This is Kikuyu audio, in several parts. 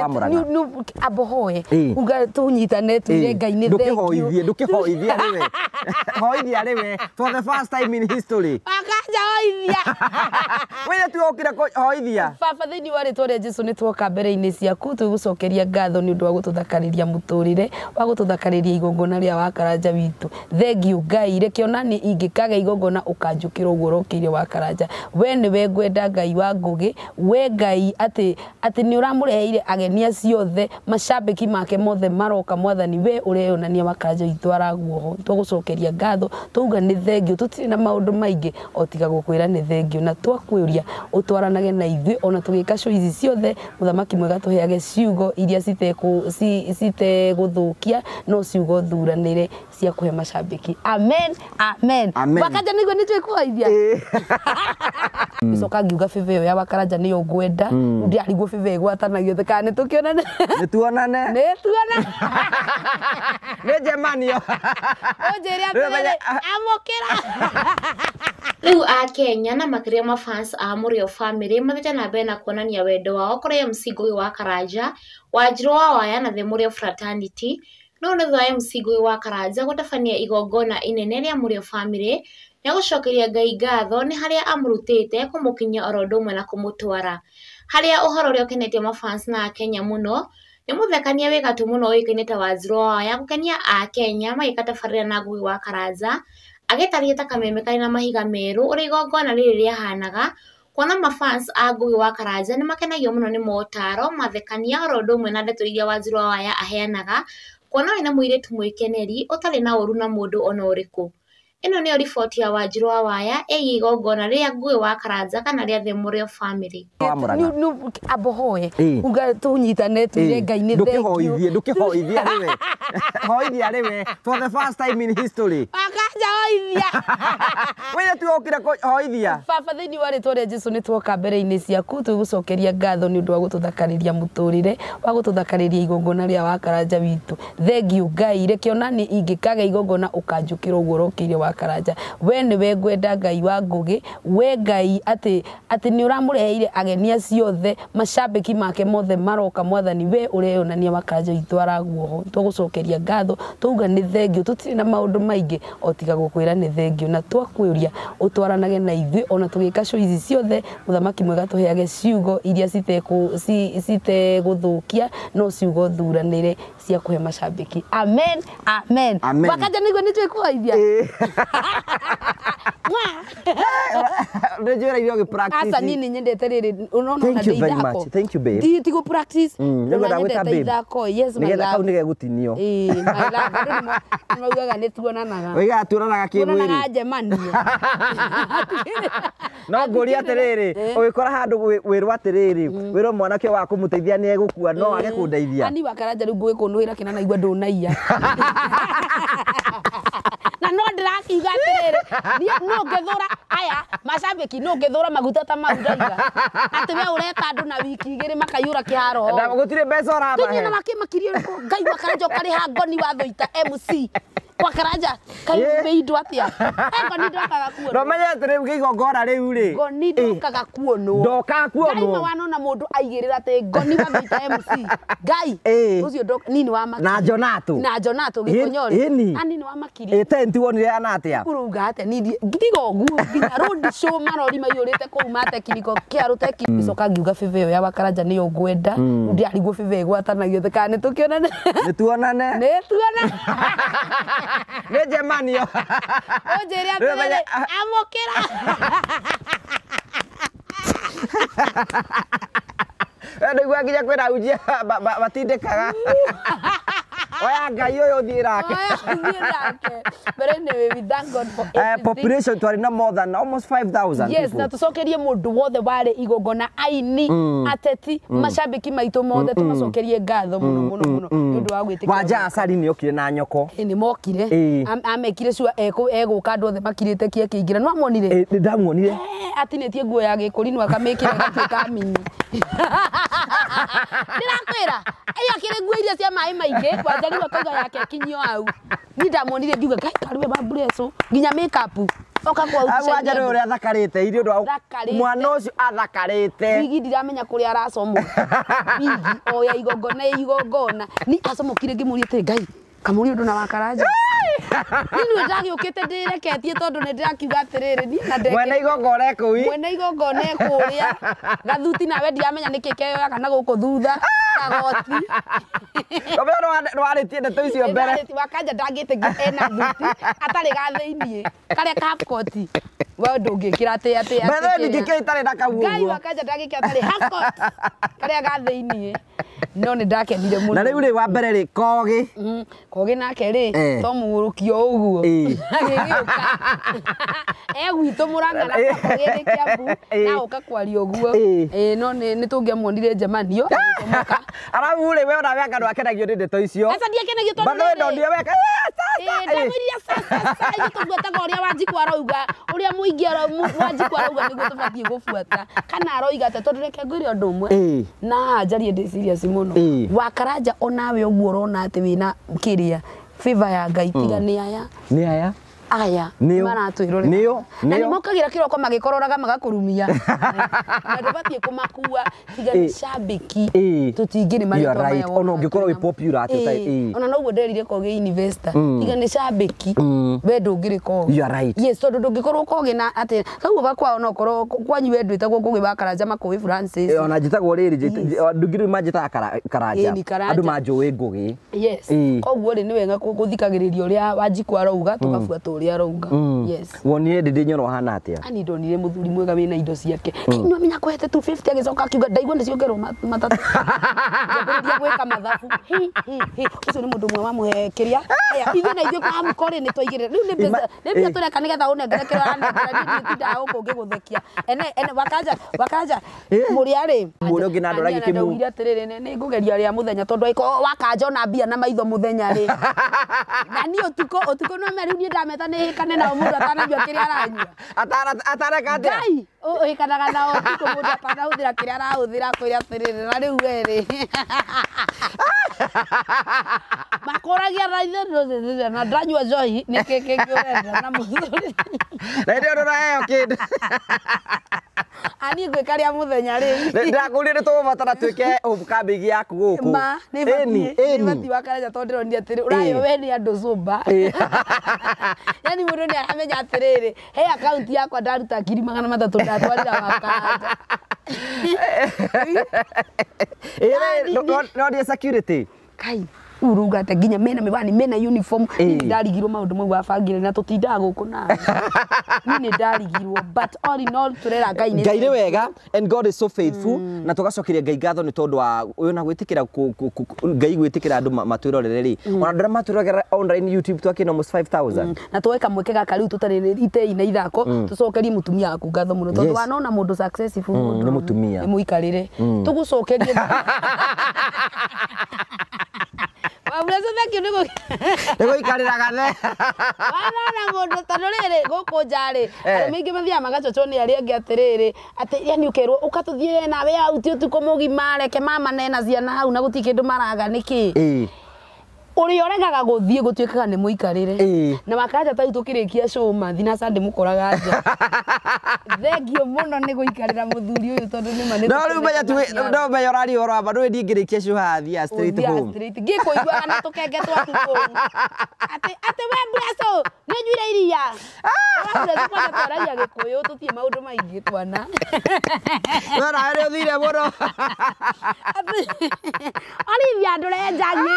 Murang'a. Ambohoe uga tunyitane tuire Ngai nĩ thank you. Ndũkĩhoithie rĩwe. Hoithia rĩwe for the first time in history. Wakanja hoithia. Wewe tuokire hoithia. Baba thĩinĩ wa rĩtwa rĩa Jesu nĩ tuoka mbere-inĩ ciaku tũgũcokeria ngatho nĩ ũndũ wa gũtũthakarĩria mũtũrĩre wa gũtũthakarĩria igongona rĩa Wakaranja witũ. Thank you Ngai, reke ona niĩ ingĩkaga igongona ũkanjũkĩra ũguo ũrokĩire Wakaranja. We nĩwe ngwenda Ngai wa Ngũgĩ, we Ngai atĩ nĩ ũramũreheire ageni acio othe, macambĩki make mothe maroka mwathani, we ũreyonania Wakaranja witũ araguoho. Tũgũcokeria ngatho tauga nĩ thank you, tũtirĩ na maũndũ maingĩ o tiga gũkwĩra nĩ thank you, na twakwĩũria ũtwaranage na ithuĩ ona tũgĩka show ici ciothe. Mũthamaki mwega tũheage ciugo iria citegũthũkia no ciugo thuranĩre cia kũhe macambĩki. Amen, amen. Wakanja nĩguo nĩ twĩkũhoithia. Gĩcoka ngiuga bĩbĩ ĩyo ya Wakaranja nĩyo ngwenda, ndĩarigwo bĩbĩ ĩgwatanagio kana nĩ tũkĩonane. Nĩ tuonane. Nĩ tuonane. Nĩ njemanio. Ũnjĩre atĩrĩrĩ, amũkĩra. Rĩu a Kenya na makĩria mafans a Mũrĩo family mathiĩte na mbere na kuonania wendo wao kũrĩ MC Ngũgĩ wa Karanja, Wanjirũ wa Waya na The Mũrĩo Fraternity. No nĩ thutha wa MC Ngũgĩ wa Karanja gũtabania igongona inene rĩa Mũrĩo family rĩa gũcokeria Ngai ngatho nĩ harĩa amũrutĩte kũmũkinyia oro ũndũ ũmwe na kũmũtwara. Harĩa ũhoro ũrĩa ũkenetie mafans na akenya mũno nĩ mũthekania wĩ gatũ mũno ũĩkaine ta Wanjirũ wa Waya gũkenia akenya magĩka tabarĩra na Ngũgĩ wa Karanja agĩtarĩria ta kameme karĩ na mahiga merũ ũrĩa igongona rĩrĩ rĩahanaga. Kuona mafans a Ngũgĩ wa Karanja nĩ makenagio mũno nĩ motaro mathekania oro ũndũ ũmwe na ndeto iria Wanjirũ wa Waya aheanaga, kuona we nĩ mũirĩtu mwĩkeneri ũtarĩ na ũru na mũndũ ona ũrĩkũ. Ĩno nĩyo riboti ya Wanjirũ wa Waya ĩgiĩ igongona rĩa Ngũgĩ wa Karanja kana rĩa The Mũrĩo family. Wa Murang'a. Ambohoe uga tunyitane tuire Ngai nĩ thank you. Ndũkĩhoithie, ndũkĩhoithia rĩwe. Hoithia rĩwe for the first time in history. Wakanja hoithia. Wewe tuokire hoithia. Baba thĩinĩ wa rĩtwa rĩa Jesu nĩ tuoka mbere-inĩ ciaku tũgũcokeria ngatho nĩ ũndũ wa gũtũthakarĩria mũtũrĩre wa gũtũthakarĩria igongona rĩa Wakaranja witũ. Thank you Ngai, reke ona niĩ ingĩkaga igongona ũkanjũkĩra ũguo ũrokĩire Wakaranja. We nĩwe ngwenda Ngai wa Ngũgĩ, we Ngai atĩ nĩ ũramũreheire ageni acio othe, macambĩki make mothe maroka mwathani, we ũreyonania Wakaranja witũ araguoho. Tũgũcokeria ngatho tauga nĩ thank you, tũtirĩ na maũndũ maingĩ o tiga gũkwĩra nĩ thank you, na twakwĩũria ũtwaranage na ithuĩ ona tũgĩka show ici ciothe. Mũthamaki mwega tũheage ciugo iria citegũthũkia no ciugo thuranĩre cia kũhe macambĩki. Amen, amen. Amen. Wakanja nĩguo nĩ twĩkũhoithia. Nĩ njĩra irio practice. Aca niĩ nĩ nyendete rĩrĩ ũrona Thank you very much. Thank you, babe. Ti gũ practice. Nĩ ngwenda gwĩta babe. Ithako. Yes, my Nĩgetha love. kau nĩgegũtinio. Ĩĩ, my love. Andũ nĩ maugaga nĩ tuonanaga. Oigaga tuonanaga Tuonanaga kĩmwĩrĩ. njemanio. No ngũria atĩrĩrĩ, ũgĩkora handũ wĩrwo atĩrĩrĩ, wĩrwo mwanake wa kũmũteithia nĩ egũkua no age kũndeithia. Ani Wakaranja rĩu ngũgĩkũnũhĩra kĩna naigua ndũnaiya. Na no ndĩrakiuga atĩrĩrĩ, niĩ no ngĩthũra aya macambĩki, no ngĩthũra maguta ta mau ndauga atĩ we ũreta andũ na wiki igĩrĩ makaiyũra kĩharo. Na gũtirĩ mbeca Tũthiĩ na ũramahe. makĩmakirie Ngai Wakaranja ũkarĩha ngoni wa Thũita MC Wakaranja kai wĩ indo atĩa? Ngoni ndokaga No kuonwo. menye atĩ rĩu kĩigongona rĩu rĩ. Ngoni ndokaga kuonwo. Ndokaga Ngai kuonwo. ma wanona mũndũ aigĩrĩra atĩ ngoni wa Thũita MC Ngai ũcio nini wa makiri. Na Jonatũ. Na Jonatũ Gĩkũnyorĩ. Ĩni. Ani nĩ wa makiri. Ĩ tent wonire ana atĩa? Ũrauga atĩa? Niĩ tiga ũguo nginya road show marori maiyũrĩte kũu ma technical kĩarũ technical. Gĩcoka ngiuga bĩbĩ ĩyo ya Wakaranja nĩyo ngwenda. Ndĩarigwo bĩbĩ ĩgwatanagio kana nĩ tũkĩonane. Nĩ tuonane. Nĩ tuonane. Nĩ njemanio. Ũnjĩre atĩrĩrĩ, amũkĩra. Ndaigua nginya kwĩna ahunjia matindĩkaga. Oya Ngai ũyũ ũthiĩ nake. Oya ũthiĩ nake. But anyway, we thank God for everything. Population twarĩ na more than almost 5,000 Yes, people. na tucokerie mũndũ wothe warĩ igongona, aini, ateti, macambĩki maitũ mothe, tũmacokerie ngatho mũno mũno mũno nĩ ũndũ wa gwĩtĩkĩra. Wanja Acari nĩ okire na nyoko. Ĩ, nĩ mokire. Amekire sure egũka andũ othe makirĩte ki akĩingĩra. Nĩ wamuonire? Ĩ, nĩ ndamuonire. Atinĩtie nguo ya gĩkũrinũ akamĩkĩra ĩgatuĩka mini. Ndĩrakwĩra ĩyo akĩrĩ nguo iria cia maĩ maingĩ, Wanja rĩu akauga yake ĩkinyio hau. Niĩ ndamuonire ngiuga Ngai karue wa mbureco nginya make up. Oka kwa Wanja nĩ ũrĩa athakarĩte irio ũndũ mwana ũcio athakarĩte. Wigi ndiramenya kũrĩa aracomoka. Wigi o ya igongona ya igongona. Ni acomokire ngĩmũria atĩrĩ Ngai kamũria ũndũ na Wakaranja. Niĩ nĩwe ndagĩũkĩte ndĩreketie tondũ nĩ ndĩrakiuga atĩrĩrĩ niĩ na ndeke. Mwene igongona ekũu. Mwene igongona ekũrĩa. Gathuti nawe ndiramenya nĩkĩ keyoyaga na gũkũ thutha. Kagoti. Nĩ warĩtie ndeto icio mbere. Wakanja ndangĩtĩkia ena thuti atarĩ ga thĩiniĩ karĩa ka half coat. We ndũngĩkĩra atĩ atĩ. Mbere ndingĩkĩra itarĩ na kau Ngai ũguo. Wakanja ndangĩkĩra atarĩ half coat karĩa ga thĩiniĩ. No nĩ ndakenire mũno. Na rĩu rĩ wa mbere rĩ Kogi. Kogi nake rĩ to mũgũrũkio ũguo. Agĩgĩũka. E gwitũ Mũrang'a na Kogi nĩ Kiambu na ũka kwaria ũguo. No nĩ tũngĩamuonire njemanio agĩcomoka. Arabu rĩ we onawe anga ndwakenagio nĩ ndeto icio. Aca ndiakenagio tondũ Bado ndonire weka. Ndamwĩrire sasa ithuĩ tũbuataga ũrĩa Wanjikũ arauga, ũrĩa mũingĩ Wanjikũ arauga nĩguo tũbatiĩ gũbuata. Kana aroiga atĩa tondũ reke ngwĩre ũndũ ũmwe. Na njarie ndĩ serious mũno. Wakaranja onawe ũguo ũrona atĩ wĩna kĩrĩa favor ya Ngai tiga nĩ aya. Nĩ aya. Aya maratwĩrorera. Nĩo. Na nĩmokagĩra kĩroko magĩkororaga magakũrumia. Na ndũbatiĩ kũmakua tiga nĩ shabiki. Tũtingĩrĩ marĩtwa maya. Ona ũngĩkorwo wĩ popular atĩ ũtarĩ. Ona noguo nderire Kogi investor. Tiga nĩ shabiki. We ndũngĩrĩ Kogi. You are right. Yes, tondũ ndũngĩkorwo Kogi na atĩ kau gakwao no korwo kwanyu we ndwĩtagwo Kogi wa Karanja Makũĩ Francis. Ona njĩtagwo rĩrĩ ndũngĩrĩ manjĩtaga Karanja. Andũ manjũĩ Ngũgĩ. Yes. Koguo rĩ nĩ wega gũthikagĩrĩria ũrĩa Wanjikũ arauga tũgabuata ũrĩa arauga. Yes. Wonire Ndĩndĩ Nyoro hana atĩa? Ani ndonire mũthuri mwega wĩna indo ciake. Nĩ wamenya kwete 250 agĩcoka akiuga ndaigua nĩ ciongerwo matatũ. Ngĩambĩrĩria gwĩka mathabu. Hi hi hi. Ũcio nĩ mũndũ ũmwe wamũhe kĩrĩa. Aya ithuĩ na ithuĩ kwa mũko rĩ nĩ twaigĩrĩra. Rĩu nĩ mbeca nĩ mbia tũreka nĩgetha ũnengere kĩrĩa ũranengera niĩ nditindaga gũkũ ngĩgũthekia. Ene ene Wakanja Wakanja mũrĩa rĩ. Mũrĩa ũngĩ na ndora gĩkĩmũ. Ndaugire atĩrĩrĩ nĩ ngũgeria rĩa mũthenya tondũ angĩkorwo Wakanja ona mbia na maitho mũthenya rĩ. Na niĩ ũtukũ ũtukũ no rĩu niĩ ndameta nĩ hĩkane nao mũndũ atananyua kĩrĩa aranyua. Atareka atĩa? Ngai ũhĩkanaga nao ũtukũ mũndũ atanahũthĩra kĩrĩa arahũthĩra kwĩra atĩrĩrĩ na rĩu we rĩ. Makũragia na ithe na ndanyua njohi nĩ kĩ kĩngĩ ũrenda na mũthuri. Na hĩndĩ ĩyo ndũraheo kĩndũ. Ani ngwĩka rĩa mũthenya rĩ. Ndĩrakũria nĩ tũgũbatara tuĩke homecoming yaku gũkũ. Ma nĩ batiĩ Wakaranja tondũ ndĩronire atĩrĩ ũrayo we nĩ andũ cũmba. Yani mũndũ nĩ aramenya atĩrĩrĩ he akaunti yakwa ndaruta 300,000 ndatwarĩra Wakaranja. No nĩ security. Kai uruga ate nginya mena miwani mena uniform ni ndarigirwo maundu mau wabangire na tutindaga guku nawe ni ndarigirwo but all in all turera Ngai Ngai nĩ wega and God is so faithful na tugacokeria Ngai ngatho nĩ tondũ wa ũyũ na gwĩtĩkĩra Ngai gwĩtĩkĩra andũ matwĩrorere rĩ ona andũ arĩa matwĩroragĩra online YouTube twakĩna almost 5000 na tweka mweke gaka rĩu tũtarĩ itei na ithako tũcokerie mũtumia waku ngatho mũno tondũ wanona mũndũ successful nĩ mũtumia nĩ mũikarĩre tũgũcokerie Waburaco thank you nĩ gũikarĩra gathe. Wanona mũndũ tondũ rĩrĩ gũkũ nja rĩ arũme aingĩ mathiaga magacochwo nĩ arĩa angĩ atĩrĩrĩ atĩ yani ũkerwo ũka tũthiĩ nawe out ũtukũ mũgima reke mama nena ciana hau na gũtirĩ kĩndũ maraga nĩkĩ. Ũrĩa ũregaga gũthiĩ gũtuĩkaga nĩ mũikarĩre. Na Wakaranja ta rĩu tũkĩrĩkia show mathi na Sunday mũkoraga nja. Thengiũ mũno nĩ gũikarĩra mũthuri ũyũ tondũ nĩ ma nĩ No rĩu menya no menya ũraria ũhoro wa ma ndũĩ ndingĩrĩkia show haha thiaga straight home. Ngĩkũiguaga na tũkenge twaku kũu. Atĩ atĩ we Mburaco nĩ ũnyuire iria. Mburaco kwanza twaragia Gĩkũyũ tũtirĩ maũndũ maingĩ twana. We nawe nĩ ũthire mũno. Olivia ndũre njagi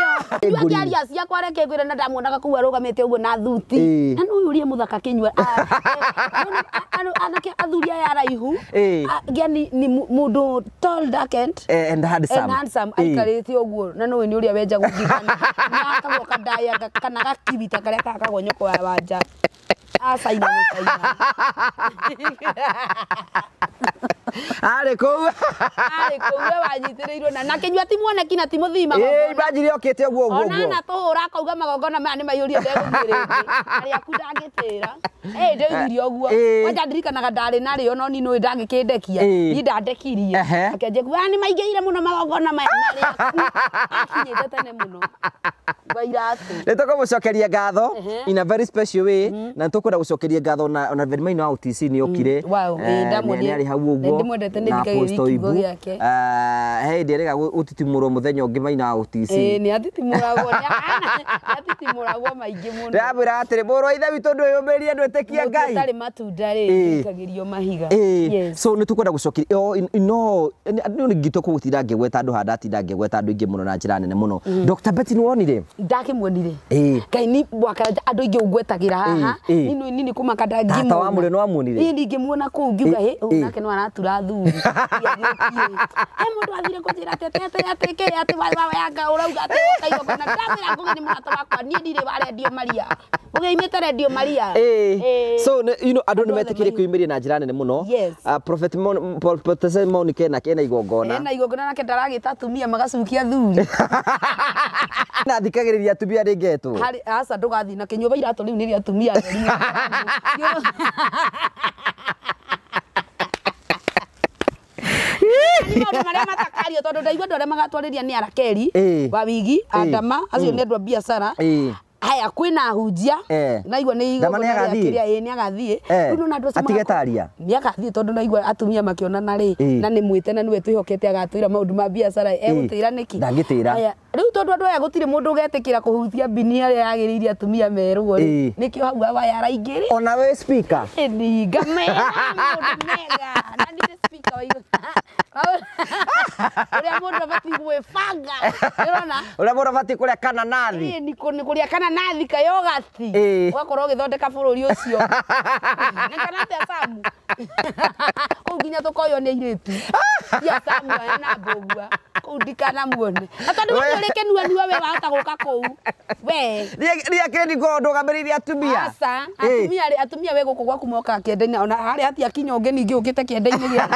ĩyo. Ngĩaria ciakwa reke ngwĩre na ndamuonaga kũu arũgamĩte ũguo na thuti. Na nĩ ũyũ ũrĩa mũthaka kĩnyua. Anake athuri aya araihu. Yani ni mũndũ tall dark and handsome. And handsome aikarĩte ũguo na nĩ nĩ ũrĩa wenjagwo ngigana. Na akagwo kandaya kana gakiwita karĩa kakagwo nyoko wa wanja. Acaina gũcaina. Arĩ kũu. Arĩ kũu we wanyitĩrĩirwo na kĩnyua ti muoneki na ti mũthii magongona. Imagine okĩte ũguo ũguo. Ona na tũhũra akauga magongona maya nĩ maiyũrie ndegũthiĩ rĩngĩ. Arĩa aku ndangĩtĩra. Ndĩoigire ũguo. Kwanja ndirikanaga ndarĩ narĩo no niĩ nĩũĩ ndangĩkĩndekia. Niĩ ndandekirie. Akĩanjia kuga nĩ maingĩhire mũno magongona maya na rĩaku. Akinyĩte tene mũno. wa iratũ. Nĩ tũkũmũcokeria ngatho in a very special way, na nĩ tũkwenda gũcokeria ngatho na very main wa OTC nĩ okire. Wow, ĩĩ, ndamuonire. Nĩ arĩ hau ũguo. Nĩ ndĩmwendete, nĩ na thikagĩrĩria Apostle kiugo Ibu. gĩake. He hĩndĩ erĩga gũtitimũrwo mũthenya ũngĩ maina wa OTC. Ĩĩ, nĩ atitimũragwo, nĩ atitimũragwo maingĩ mũno. Ndĩramwĩra atĩrĩ, mũrũ wa ithe witũ ndwĩyũmĩrie, ndwĩtĩkie Mũtĩ Ngai. ũtarĩ matunda rĩ, Ĩĩ. ũikagĩrio mahiga. Ĩĩ, Yes. so nĩ tũkwenda gũcokeria no nĩ ngitũ kũgũtinda ngĩgweta andũ haha, ndatinda ngĩgweta andũ aingĩ mũno na njĩra nene mũno. Dr. Betty nĩ wonire? Ndakĩmuonire. Ĩĩ. Ngai ni Wakaranja andũ aingĩ ũngwetagĩra haha. Ĩĩ. Nini nini kũmaka Tata wa ndangĩmuona. Mũrĩo nĩ wamuonire? Ĩĩ, ndingĩmuona kũu ngiuga Ĩĩ, hĩ, ũyũ ĩĩ. nake no aratura thuri. He mũndũ athire kũnjĩra atĩ atĩ atĩ atĩ kĩ atĩ wa yanga ũrauga atĩ woka igongona. Ndamwĩra Ngũgĩ nĩ mũrata wakwa, niĩ ndirĩ wa Radio Maria. Ngũgĩ aimĩte Radio Maria. Ĩĩ. Ĩĩ. So you know, andũ nĩ Andũ othe metĩkĩrie kwĩyumĩria na njĩra nene mũno. Yes. Prophet Prophet Monica ena igongona. Ena igongona nake ndaragĩta atumia magacukia thuri. Na thikagĩrĩria atumia rĩngetwo. Harĩ aca ndũgathiĩ na kĩnyũmba iratũ rĩu nĩ rĩa atumia atheri. Nĩ maũndũ marĩa matakario tondũ ndaigua andũ arĩa magatwarĩria nĩ arakeri Ĩĩ. wa wigi andama acio nĩ andũ a biacara. Ĩĩ. Haya kwĩna ahunjia Eh. naigua nĩ Ndama igongona rĩa nĩagathiĩ? kĩrĩa, ĩĩ nĩ agathiĩ. Eh. Rĩu nĩwona andũ acio Atige taria? Nĩ agathiĩ tondũ naigua atumia makĩonana rĩ, Ĩĩ. na nĩ mwĩte na nĩwe twĩhokete agatwĩra maũndũ ma biacara egũtĩra nĩkĩ? Ndangĩtĩra. Haya, rĩu tondũ andũ aya gũtirĩ mũndũ ũgetĩkĩra kũhutia mbini arĩa yagĩrĩire atumia merwo rĩ, Ĩĩ. nĩkĩo hau awaya araingĩrĩ. Ona we speaker. Ĩni ngamera maũndũ mega na ndirĩ speaker wa igũrũ. Ũrĩa mũndũ abatiĩ gwĩbanga nĩũrona. Ũrĩa mũndũ abatiĩ kũrĩa kananathi. Ĩĩ, nĩ kũrĩa kananathi kayogati Ĩĩ. ũgakorwo ũgĩthondeka bũrũri ũcio. Nĩ kana atĩa Samu? Kũu nginya tũkoywo nĩ airĩtu. Tia Samu aya na mbũgua kũu ndikanamuone. Na tondũ we nĩ ũrĩ kĩnuanua we wahota gũka kũu we. Niĩ akĩrĩ ningorwo ndũgamĩrĩire atumia. Aca, Ĩĩ. atumia rĩ, atumia we gũkũ gwaku mokaga kĩenda-inĩ ona harĩa hatiakinya ũngĩ ningĩ ũkĩte kĩenda-inĩ gĩa